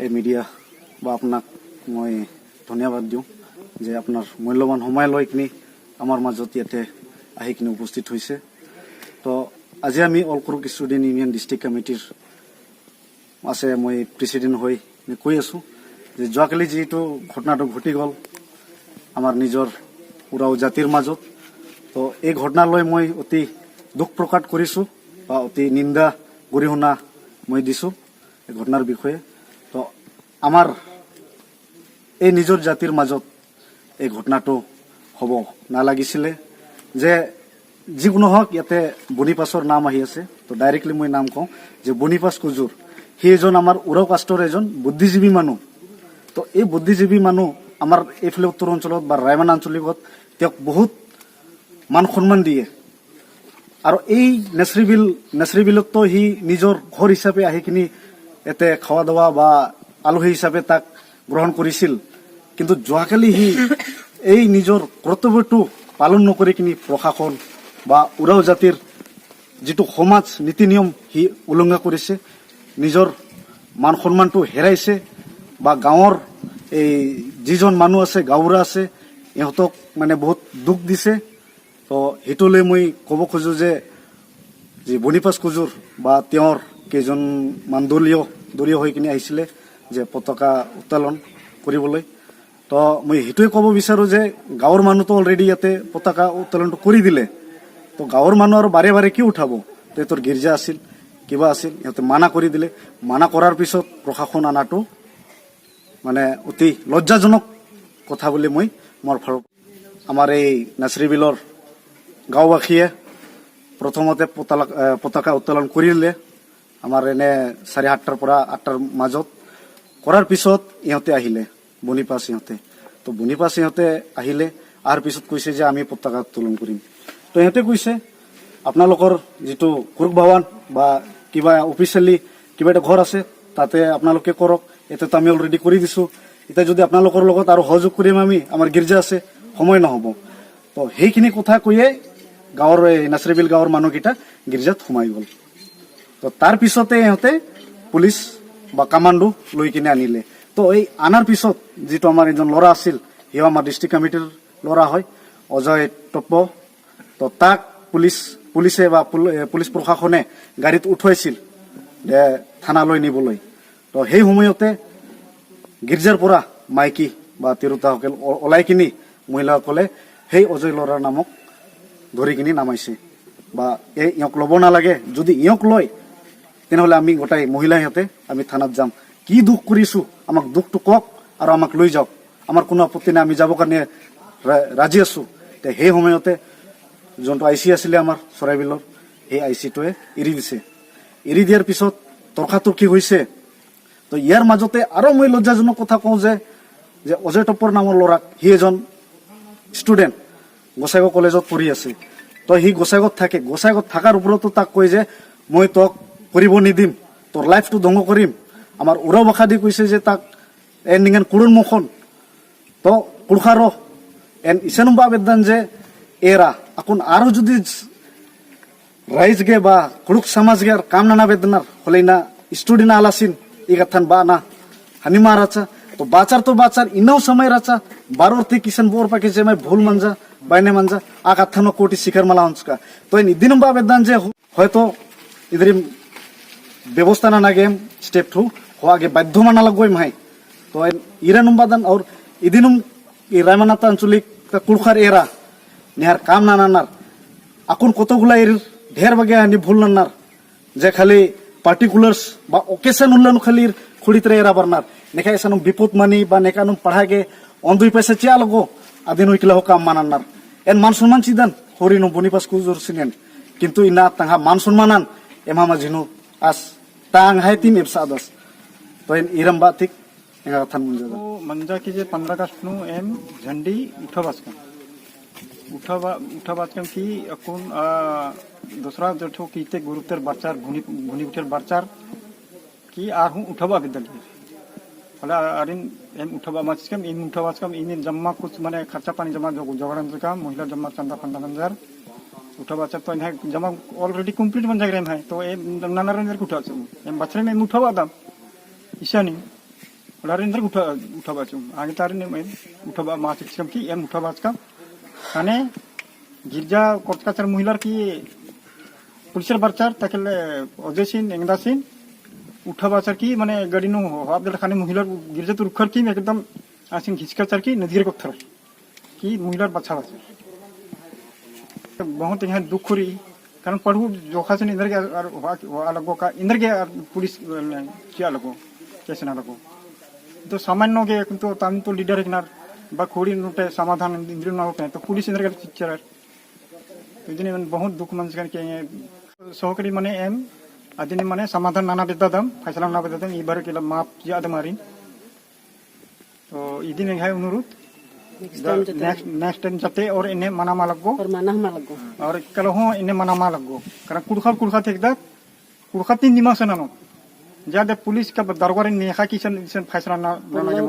এই মিডিয়া বা আপোনাক মই ধন্যবাদ দিওঁ যে আপোনাৰ মূল্যৱান সময় লৈ কিনি আমাৰ মাজত ইয়াতে আহি কিনি উপস্থিত হৈছে। তো আজি আমি অল কুৰুক ষ্টুডেণ্ট ইউনিয়ন ডিষ্ট্ৰিক্ট কমিটিৰ আছে, মই প্ৰেচিডেণ্ট হৈ মই কৈ আছোঁ যে যোৱাকালি যিটো ঘটনাটো ঘটি গ'ল আমাৰ নিজৰ উৰাও জাতিৰ মাজত, তো এই ঘটনালৈ মই অতি দুখ প্ৰকাশ কৰিছোঁ বা অতি নিন্দা গৰিহণা মই দিছোঁ এই ঘটনাৰ বিষয়ে। তো আমাৰ এই নিজৰ জাতিৰ মাজত এই ঘটনাটো হ'ব নালাগিছিলে যে যিকোনো হওক। ইয়াতে বনিপাছৰ নাম আহি আছে, তো ডাইৰেক্টলি মই নাম কওঁ যে বনিপাছ কুজুৰ, সি এজন আমাৰ উৰাও কাষ্টৰ এজন বুদ্ধিজীৱী মানুহ। তো এই বুদ্ধিজীৱী মানুহ আমাৰ এইফালে উত্তৰ অঞ্চলত বা ৰায়মনা আঞ্চলিকত তেওঁক বহুত মান সন্মান দিয়ে আৰু এই নেচৰিবিল, নেচৰিবিলততো সি নিজৰ ঘৰ হিচাপে আহি কিনি ইয়াতে খোৱা দোৱা বা আলহী হিচাপে তাক গ্ৰহণ কৰিছিল। কিন্তু যোৱাকালি সি এই নিজৰ কৰ্তব্যটো পালন নকৰি কিনি প্ৰশাসন বা উৰাও জাতিৰ যিটো সমাজ নীতি নিয়ম সি উলংঘা কৰিছে, নিজৰ মান সন্মানটো হেৰাইছে বা গাঁৱৰ এই যিজন মানুহ আছে, গাঁওবুঢ়া আছে, ইহঁতক মানে বহুত দুখ দিছে। তো সেইটোলৈ মই ক'ব খোজো যে যি বনিপাছ কুজুৰ বা তেওঁৰ কেইজনমান দলীয় হৈ কিনে আহিছিলে যে পতাকা উত্তোলন কৰিবলৈ, তো মই সেইটোৱে ক'ব বিচাৰোঁ যে গাঁৱৰ মানুহটো অলৰেডি ইয়াতে পতাকা উত্তোলনটো কৰি দিলে। তো গাঁৱৰ মানুহ আৰু বাৰে বাৰে কি উঠাব? তো সিহঁতৰ গীৰ্জা আছিল, কিবা আছিল, সিহঁতে মানা কৰি দিলে। মানা কৰাৰ পিছত প্ৰশাসন অনাটো মানে অতি লজ্জাজনক কথা বুলি মই মোৰ ফালৰ। আমাৰ এই নাচৰিবিলৰ গাঁওবাসীয়ে প্ৰথমতে পতাকা উত্তোলন কৰিলে আমাৰ এনে 7:30ৰ পৰা 8টাৰ মাজত। কৰাৰ পিছত ইহঁতে আহিলে, বনিপাছ ইহঁতে। তো বনিপাছ ইহঁতে আহিলে, অহাৰ পিছত কৈছে যে আমি পতাকা উত্তোলন কৰিম। তো ইহঁতে কৈছে, আপোনালোকৰ যিটো কুৰুক ভৱন বা কিবা অফিচিয়েলি কিবা এটা ঘৰ আছে, তাতে আপোনালোকে কৰক। এতিয়াতো আমি অলৰেডি কৰি দিছো। এতিয়া যদি আপোনালোকৰ লগত আৰু সহযোগ কৰিম আমি, আমাৰ গীৰ্জা আছে, সময় নহ'ব। তো সেইখিনি কথা কৈয়ে গাঁৱৰ এই নাচৰিবিল গাঁৱৰ মানুহকেইটা গীৰ্জাত সোমাই গ'ল। তো তাৰ পিছতে ইহঁতে পুলিচ বা কামাণ্ডো লৈ কিনে আনিলে। তো এই আনাৰ পিছত যিটো আমাৰ এজন ল'ৰা আছিল, সিও আমাৰ ডিষ্ট্ৰিক্ট কমিটিৰ ল'ৰা হয়, অজয় টপ্প। তো তাক পুলিচে বা পুলিচ প্ৰশাসনে গাড়ীত উঠুৱাইছিল যে থানালৈ নিবলৈ। তো সেই সময়তে গীৰ্জাৰ পৰা মাইকী বা তিৰোতাসকল ওলাই কিনি, মহিলাসকলে সেই অজয় ল'ৰাৰ নামক ধৰি কিনি নামাইছে বা এই ইহঁক ল'ব নালাগে, যদি ইহঁক লয় তেনেহ'লে আমি গোটাই মহিলা সিহঁতে আমি থানাত যাম। কি দুখ কৰিছো, আমাক দুখটো কওক আৰু আমাক লৈ যাওক, আমাৰ কোনো আপত্তি নাই, আমি যাবৰ কাৰণে ৰাজি আছো। তে সেই সময়তে যোনটো I C আছিলে আমাৰ চৰাইবিলৰ, সেই আই চিটোৱে এৰি দিছে। এৰি দিয়াৰ পিছত তৰ্কাতৰ্কি হৈছে। তো ইয়াৰ মাজতে আৰু মই লজ্জাজনক কথা কওঁ যে অজয় টপ্পৰ নামৰ ল'ৰাক, সি এজন ষ্টুডেণ্ট, গোসাইগাঁও কলেজত পঢ়ি আছে। তো সি গোসাইগাঁৱত থাকে। গোসাইগাঁৱত থকাৰ ওপৰতো তাক কয় যে মই তোক কৰিব নিদিম, তোৰ লাইফটো ধ্বংস কৰিম। আমাৰ উৰাও ভাষা দি কৈছে যে তাক এ নিঙেন কুৰুণ মুখন তো কুৰখাৰো এন ইসানুম বাবেদান যে এৰা এখন আৰু যদি রাইজগে বা কুড়ুক সমাজগে আর কাম নানা বেদনার হলে না স্টুডেন্ট আলাসিন ইগাথান বা না হানি মারাচা। তো বাচার তো বাচার ইনাও সময় রাচা বারোর থেকে কিষান বোর পাকে যে মাই ভুল মানজা বাইনে মানজা আ কাথানো কোটি শিখর মালা হঞ্চকা। তো ইদিনম বা বেদান যে হয়তো ইদরি ব্যবস্থা না নাগে স্টেপ টু হওয়াগে বাধ্য মানা লাগবই মাই। তো ইরানুম বাদান और ইদিনুম এই রায়মানাতা আঞ্চলিক কুড়খার এরা নেহার কাম না নানার এখন কতগুলা এর ঢের বাগে হানি ভুল নানার যে খালি পার্টিকুলার্স বা ওকেশন উল্লানো খালি খুড়িতরে এরা বারনার নেখা এসানুম বিপদ মানি বা নেকানুম পড়াগে অন দুই পয়সা চিয়া লগো আদিন উইকলা কাম মানানার এন মান সম্মান চিদান হরিনো বনিপাস কুজুর সিনেন। কিন্তু ইনা তাঙ্গা মান সম্মানান এমা মাঝিনু আস তাং হাই তিন এপসা আদাস। তো এন ইরাম বা ঠিক এঙ্গা থান মুঞ্জা। तो मंजा की जे 15 अगस्त नु एम झंडी उठा उठा उठा बाचकम की अकुन दूसरा जो कीते गुरुतर बाचार भुनी भुनी उठेर बाचार की are हूँ उठवा बिदल फला आरिन एम उठवा माचकम इन उठवा बाचकम इन जम्मा कुछ माने खर्चा पानी जमा जोगाड़न का महिला जम्मा चंदा फंदा मंजार उठा बाचा। तो इन्हें जमा ऑलरेडी कंप्लीट बन जाएगा है। तो एम नाना रंजर उठा एम बछरे में उठवा दाम ईशानी। ওলারে ইন্দর উঠা উঠা বাচুম আগে তার ने উঠা বা মাছ কি এম উঠা বাচকাম মানে গির্জা কোর্ট মহিলার কি পুলিশের বাচ্চার তাকে অজয় সিং এংদা সিং উঠা বাচার কি মানে গাড়ি নো হওয়াব খানে মহিলার গির্জা তো রুখার কি একদম আসিন ঘিচকাচার কি নদীর কথর কি মহিলার বাচ্চা বাচ্চা बहुत यहाँ दुख रही कारण पढ़ू जोखा से इंदर के और लगो का इंदर के पुलिस क्या लगो कैसे ना लगो तो सामान्य के तो ताम तो लीडर है বা खोड़ी नुटे समाधान इंद्र ना होते तो पुलिस इंद्र के टीचर तो जिन्हें मन बहुत दुख मन के सहकारी माने एम आदिनी माने समाधान नाना बेदादम फैसला ना बेदादम इबार के माप ज्यादा मारी तो इदिन है अनुरोध। नेक्स्ट नेक्स्ट टाइम जाते और इन्हें मना मा लगो और माना मा लगो और कल हो इन्हें मना मा लगो कारण कुड़खा कुड़खा थे कुड़खा तीन दिमाग से ना ज्यादा पुलिस का दरबार नेखा की फैसला ना। ना।